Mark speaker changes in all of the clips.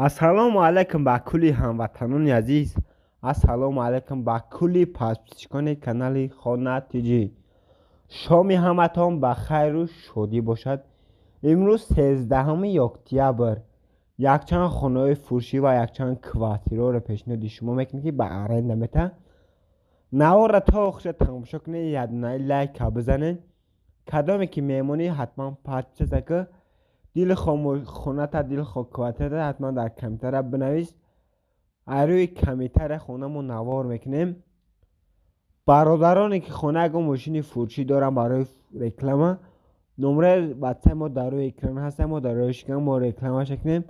Speaker 1: Ассалому алайкум ба кулли ҳамватанони азиз. Ассалому алайкум ба кулли подписчикони канали Хона ТЖ. Шоми ҳаматон ба хайру шодӣ бошад. Имрӯз 13 октябр. Якчанд хонаҳои фурӯшӣ ва якчанд квартираро пешниҳоди шумо мекунем, ки ба аренда метаҳанд. Наворро то охиша тамошо кунед, якдонаи лайка бизанед. Кадоме ки меҳмонӣ, ҳатман подписаться ки. Дили хоната, дили квартирата ҳатман дар комментария бинавис. Аз рӯи комментария хонамо навор мекунем. Бародароне ки хона ягон мошини фурӯшӣ доранд барои реклама, номраи ватсапи мо дар рӯи экран ҳаст, мо дар рӯи экран мо рекламаша кунем.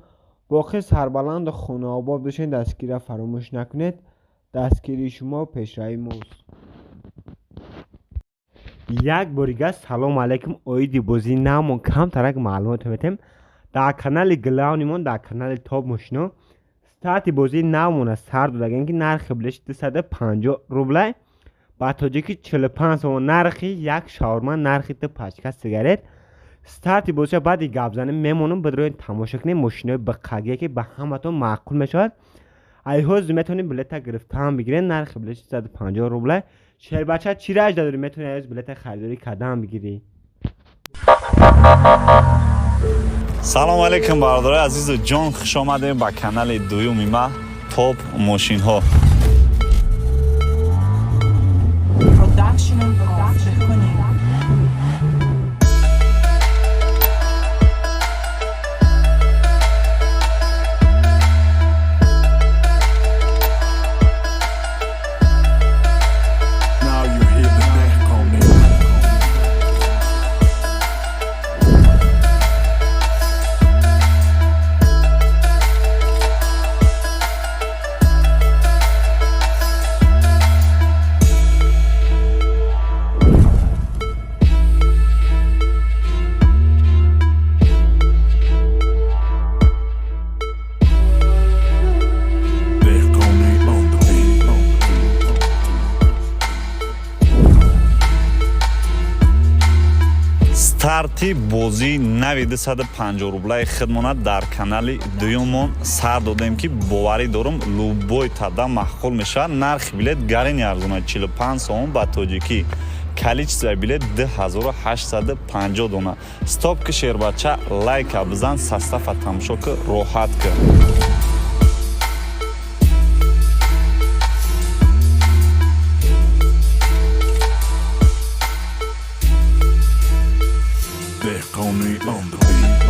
Speaker 1: Боқӣ сарбаланду хонаобод бошед, дастгирира фаромӯш накунед. Дастгирии шумо пешравии мост. Як бори дигар салому алайкум. Оиди бозии навмон камтарак маълумот метем. Дар канали главнимон, дар канали Топ мошино старти бозии навмона сар додагем, ки нархи билети 250 рублай, ба тоҷикӣ 45 сомон, нархи як шаурма, нархи ду пачка сигарет. Старти бозиша баъди гапзанӣ мемонам, бидроед тамошо кунем мошинои биққагие, ки ба ҳаматон маъқул мешавад. Ай ҳозир метавонед билета гирифтаам бигиред, нархи билети 250 рублай. Шербача, чӣ раҷда дорӣ? Метавонӣ ҳоз билета харидорӣ кардаам бигирӣ.
Speaker 2: Салому алейкум, бародарои азизу ҷон, хуш омадем ба канали дуюми ма, Топ мошинҳо.
Speaker 3: Production of Behkoni.
Speaker 4: Now you hear the Dehkoni. Dehkoni on the beat.
Speaker 2: Старти бозии нави 250 рублаи хидмона дар канали дуюмон сар додем, ки боварӣ дорум, любой тада маъқул мешавад. Нархи билет гарини арзона, 45 сомон ба тоҷикӣ, количествои билет 2850 дона. Стоп ки, шербача, лайка бизан, состава тамошо ки, роҳат ки.
Speaker 4: Dehkoni on the beat.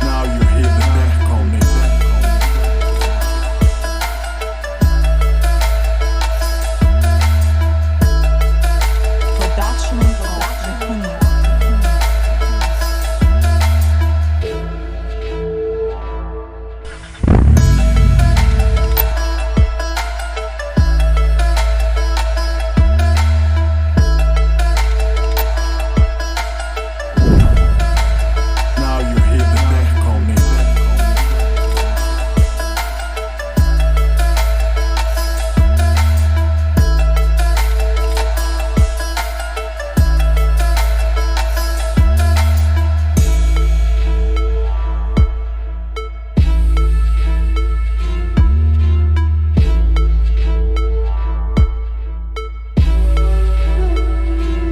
Speaker 4: Now you hear the Dehkoni.
Speaker 3: Production of Behkoni.
Speaker 4: Now you hear the Dehkoni.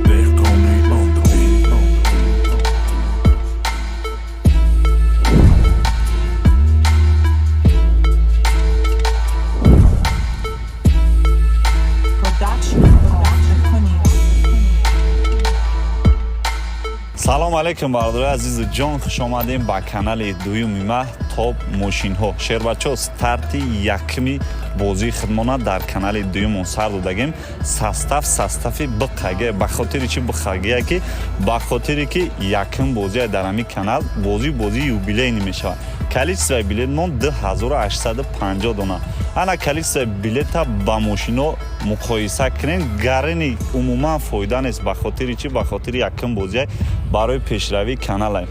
Speaker 4: Dehkoni on the beat.
Speaker 3: Production of Behkoni.
Speaker 2: Салому алейкум, бародарои азизу ҷон, хуш омадем ба канали дуюми ма, Топ мошинҳо. Шербачо, старти якми бозии хидмона дар канали дуюмон сар додагем. Состав состави биққаге. Ба хотири чӣ биққагия? Ки ба хотире ки якм бозия дар ҳамин канал, бозии юбилейный мешавад. Количествои билетмон 2850 дона. Ана количествои билета ба мошино муқоиса кунем, гарини умуман фоида нест. Ба хотири чӣ? Ба хотири якм бозия барои пешравии каналай.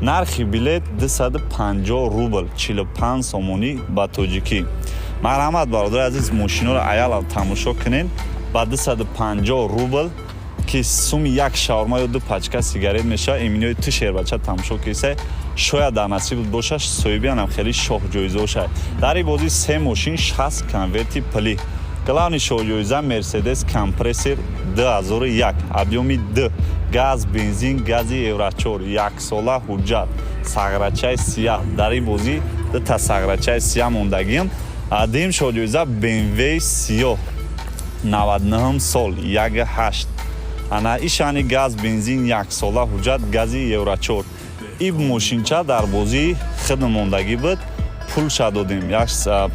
Speaker 2: Нархи билет 250 рубл, 45 сомонӣ ба тоҷикӣ. Марҳамат, бародари азиз, мошиноро аялал тамошо кунед. Ба 250 рубл, ки суми як шаурма ё ду пачка сигарет мешавад, иминои ту, шербача, тамошо кисай, шояд дар насибат бошад, соҳибианам хеле шоҳҷоиза бошад. Дар ин бозӣ се мошин, 60 конверти пулӣ. Главный шоҳҷоиза Мерседес Компрессор 2001, объёми д, газ, бензин, гази евро 4, яксола ҳуҷҷат, сағрачаи сияҳ. Дар ин бозӣ дута сағрачаи сияҳ мондагиам. Дуюм шоҳҷоиза БМВ сиёҳ, 99 сол, 1,8, ана ишани газ, бензин, яксола ҳуҷҷат, гази евро 4. Ин мошинча дар бозии худ мондагӣ буд, пулша додем. Як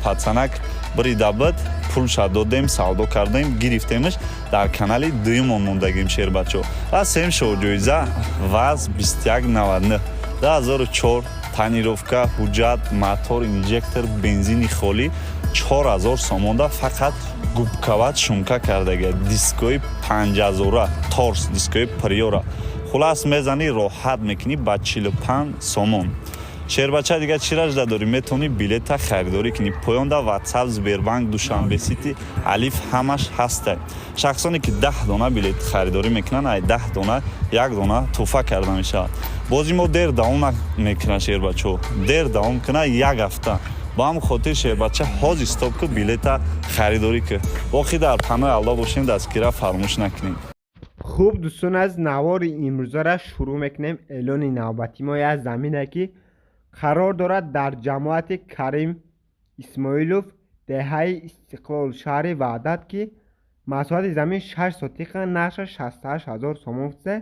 Speaker 2: пацанак бирида буд, пулша додем, савдо кардем, гирифтемш, дар канали дуюмон мондагим, шербачо. Ва сеюм шоҳҷоиза ВАЗ 2199, 2004, тонировка, ҳуҷҷат, мотор, инжектор, бензини холӣ, 4000 сомонда. Фақат губкават шумка кардага, дискои панҷазора, торс дискои Приора. Хулас, мезанӣ, роҳат мекунӣ ба 45 сомон. Шербача, дига чӣ ражда дорӣ? Метавонӣ билета харидорӣ кунӣ. Поёнда Ватсап, Сбербанк, Душанбе Сити, Алиф ҳамаш ҳаста. Шахсоне ки 10 дона билет харидорӣ мекунанд, ай 10 дона як дона тӯҳфа карда мешавад. Бози мо дер давом мекунад, шербачо, дер давом кунад, як ҳафта. Ба ҳамн хотир, шербача, ҳозир стоп ку, билета харидорӣ кун. Боқӣ дар паноҳи Аллоҳ бошем, дастгира фаромӯш накунем.
Speaker 1: Хуб, дӯстон, аз навори имрӯзара шурӯъ мекунем. Эълони навбатӣ мо як замине, ки қарор дорад дар ҷамоати Карим Исмоилов, деҳаи Истиқлол, шаҳри Ваҳдат, ки масоҳати замин 6 сотиқа, нархаш 68 ҳазор сомон фусе.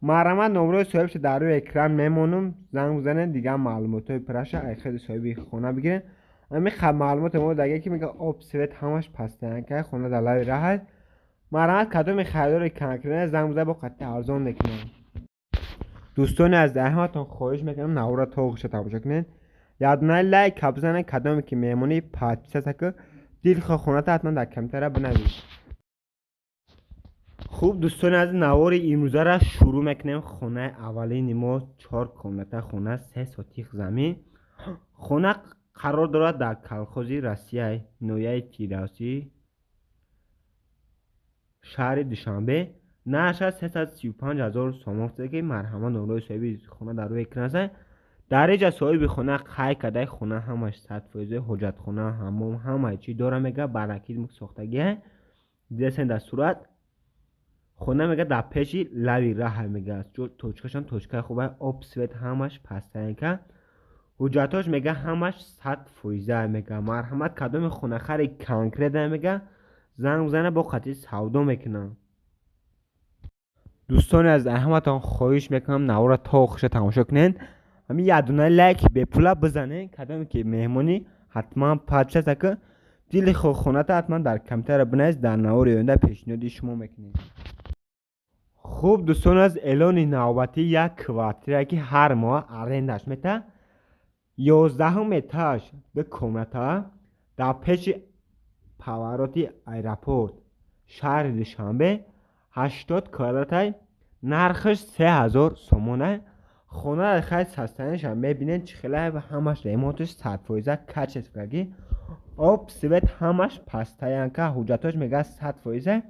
Speaker 1: Марҳамат, номрои соҳибша дар рӯи экран мемонам, занг бизанед, дигар маълумотҳои пурраша ай худи соҳиби хона бигиред. Ҳамин маълумоти мо даге, ки мега об, свет ҳамаш постоянка, хона дар лаби раҳ аст. Марҳамат, кадоми харидори конкретно занг бизанед, бо қатъи арзон мекунам. Дӯстони аз ҳаматон хоҳиш мекунам, навора то охирша тамошо кунед, якдона лайка бизанед. Кадоме ки меҳмонӣ, подписаться ку. Дилхоҳ хоната ҳатман дар комментария бинавис. Хуб, дӯстони аз навори имрӯзара шурӯъ мекунем. Хонаи аввалини мо чор комната хона, 3 сотих замин. Хона қарор дорад дар колхози Россия, ноҳияи Фирдавсӣ, шаҳри Душанбе. Нархаш 335 ҳазор сомон шуда, ки марҳамат, номрои соҳиби хона дар рӯи экран аст. Дар инҷа соҳиби хона қайд карда, хона ҳамаш 100%, ҳоҷатхона, ҳаммом, ҳамаи чӣ дора. Мега, баракит сохтагия дидасен дар сурат. Хона, мега, дар пеши лави раҳа. Мега, точкашам точкаи хуба, об, свет ҳамаш постоянка, ҳуҷҷатҳош, мега, ҳамаш 100%. Мега, марҳамат, кадоми хонахари конкретно, мега, занг бизанед, бо қатъи савдо мекунам. Дӯстони аз ҳаматон хоҳиш мекунам, навора то охирша тамошо кунед. Ҳамин якдона лайк бепула бизанед. Кадоме ки меҳмонӣ, ҳатман подписаться ку. Дили хоната ҳатман дар комментария бинавис, дар навори оянда пешниҳоди шумо мекунем. Хуб, дӯстон, аз эълони навбатӣ як квартира, ки ҳар моҳ арендаш мета, 11-ум этаж, ду комната, дар пеши повороти аэропорт, шаҳри Душанбе, 80 квадратай, нархаш 3000 сомона. Хона хай состояниеша мебинед чӣ хела, ҳамаш ремонташ 100%, качествоги, об, свет ҳамаш постоянка, ҳуҷҷатҳош, мега, 100%.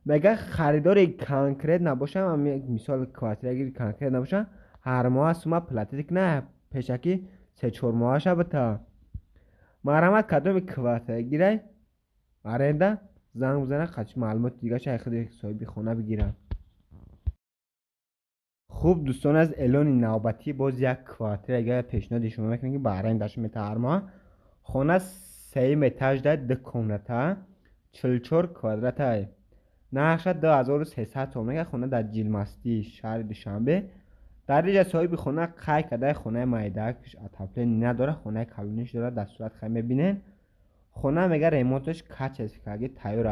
Speaker 1: Мега, харидори конкрет набошам, мисол, квартирагири конкрет набошам, ҳар моҳ сума платить кина, пешакӣ се-чор моҳаша бита. Марҳамат, кадоми квартирагирай аренда, занг бизана, қачи маълумоти дигарша худи соҳиби хона бигирад. Хуб, дӯстон, аз эълони навбатӣ боз як квартира агар пешниҳоди шумо мекунем, ки ба арендаш мета ҳар моҳ. Хона сеюм этажда, ду комната, 44 квадратай, нархша 2300 сомон. Хона дар Ҷилмастӣ, шаҳри Душанбе. Дар инҷа соҳиби хона қайд карда, хонаи майдаакш отопление надорад, хонаи калониш дорад. Дар сурат хай мебинед. Хона, мега, ремонташ качествоги тайёр,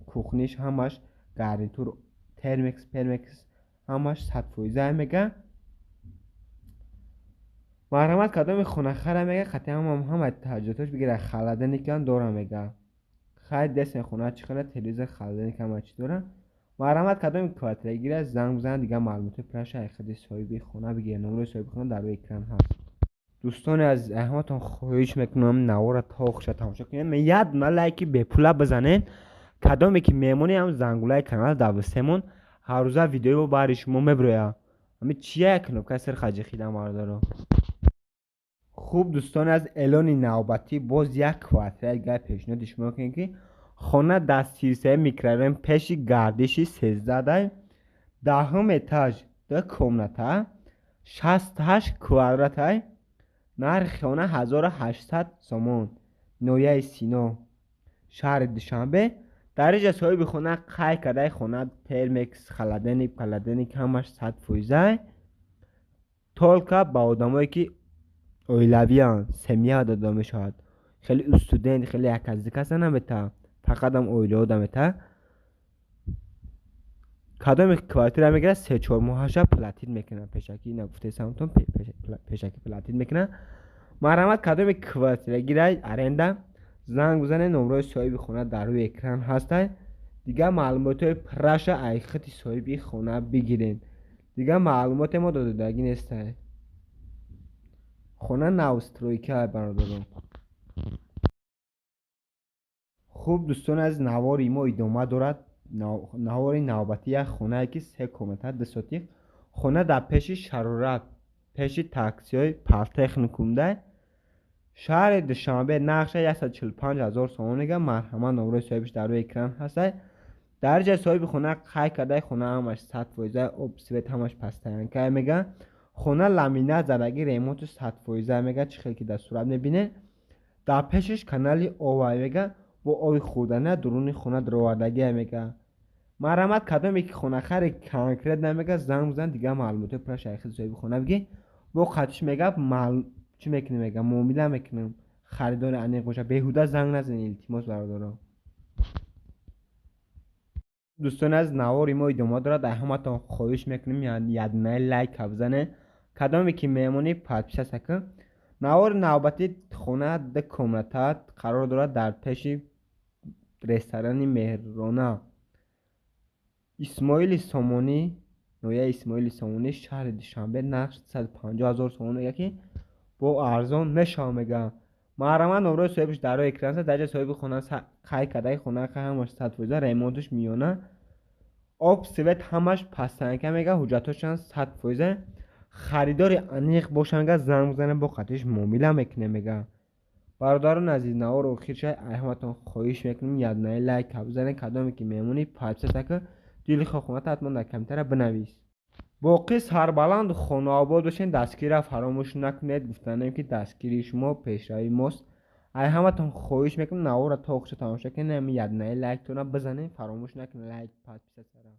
Speaker 1: кухниш ҳамаш гарнитур, термекс, пермекс ҳамаш 100%. Мега, марҳамат, кадоми хонахара, мега, қатъи ҳама таҷҳизотош бигира, холодильникам дора. Мега, хай десен хона чӣ хела, телевизор, холодильник, ҳама чӣ дора. Марҳамат, кадоми квартирагира, занг бизанад, дигар маълумоти пурраша худи соҳиби хона бигирад. Номрои соҳиби хона дар рӯи экран ҳаст. Дӯстони азиз, ҳаматон хоҳиш мекунам, навора то охирша тамошо кунед, як дона лайки бепула бизанед. Кадоме ки меҳмони ҳам зангулаи канал давистемон, ҳаррӯза видеои мо баҳри шумо мебирояд. Ҳами чия як кнопкаи сирха ҷихидам, бародаро. Хуб, дӯстони аз эълони навбатӣ боз як квартираи дигар пешниҳоди шумо мекунем, ки хона дар 33 микрорайон, пеши Гардиши 13, 10-ум этаж, ду комната, 68 квадратай, нархи хона 1800 сомон, ноҳияи Сино, шаҳри Душанбе. Дар инҷа соҳиби хона қайд кардаи, хона термекс, холодильник, холодильник ҳамаш 100%-ай. Только ба одамое ки оилавианд, семья дода мешавад. Хеле студент, хеле яказди каса намета, фақат ам оилаҳо дамета. Кадоме квартира мегирад, 3-4 моҳаша платить мекунад пешакӣ. Нагуфтесамтон, пешакӣ платить мекунад. Марҳамат, кадоме квартира гирад аренда, занг бизанед, номрои соҳиби хона дар рӯи экран ҳастай. Дигар маълумотҳои пурраша айхити соҳиби хона бигиред, дигар маълумоте мо додадагӣ нестай. Хона новостройка, бародарон. Хуб, дӯстони азиз, навори мо идома дорад. Навори навбатӣ як хонае ки се комната, ду сотих, хона дар пеши Шарорат, пеши таксиҳои Политехникумда, шаҳри Душанбе, нархша 145 000 сомон мега. Марҳамат, номрои соҳибиш дар рӯи экран ҳастай. Дар ҷои соҳиби хона қайд кардаи, хона ҳамаш 100%, об, свет ҳамаш постоянка мега. Хона ламинат задагӣ, ремонту 100% мега, чӣ хел ки дар сурат мебинед. Дар пешаш канали овай мега, бо оби хӯрдана дуруни хона даровардагия мега. Марҳамат, кадоме ки хонахари конкретно мега, занг бизан, дигар маълумотҳои пурра шайхи соҳиби хона бигӣ. Бо қатиш мега, чӣ мекунем, мега, муомила мекунем, харидори аниқ боша. Беҳуда занг назанед, илтимос, бародаро. Дӯстони азиз, навори мо идома дорад. Дар ҳаматон хоҳиш мекунем, яднаи лайка бизанед. Кадоме ки меҳмонӣ, подписаться кун. Навори навбатӣ хона ду комната қарор дорад дар пеши ресторани Меҳрона, Исмоили Сомонӣ, ноҳияи Исмоили Сомонӣ, шаҳри Душанбе, нарх 150 000 сомон мега, ки бо арзон мешавад мега. Марҳамат, номрои соҳибиш дар рӯи экран аст. Дар ҷои соҳиби хона қайд кардаи, хона ҳамаш 100%, ремонтуш миёна, об, свет ҳамаш постоянка мега, ҳуҷҷатҳошон 100%. Харидори аниқ бошанд, мега, занг бизанед, бо қатиш муомила мекунем мега. Бародарони азиз, навор охир шуд. Ҳаматон хоҳиш мекунем, яднаи лайка бизанед. Кадоме ки меҳмонӣ, подписаться кун. Дили хохоната ҳатман дар комментария бинавис. Боқӣ сарбаланду хонаобод бошед. Дастгирира фаромӯш накунед. Гуфтанем, ки дастгирии шумо пешравии мост. Ай ҳаматон хоҳиш мекунем, наворро то охирша тамошо кунед, ҳами яднаи лайктона бизанед, фаромӯш накунед лайк, подписаться ра.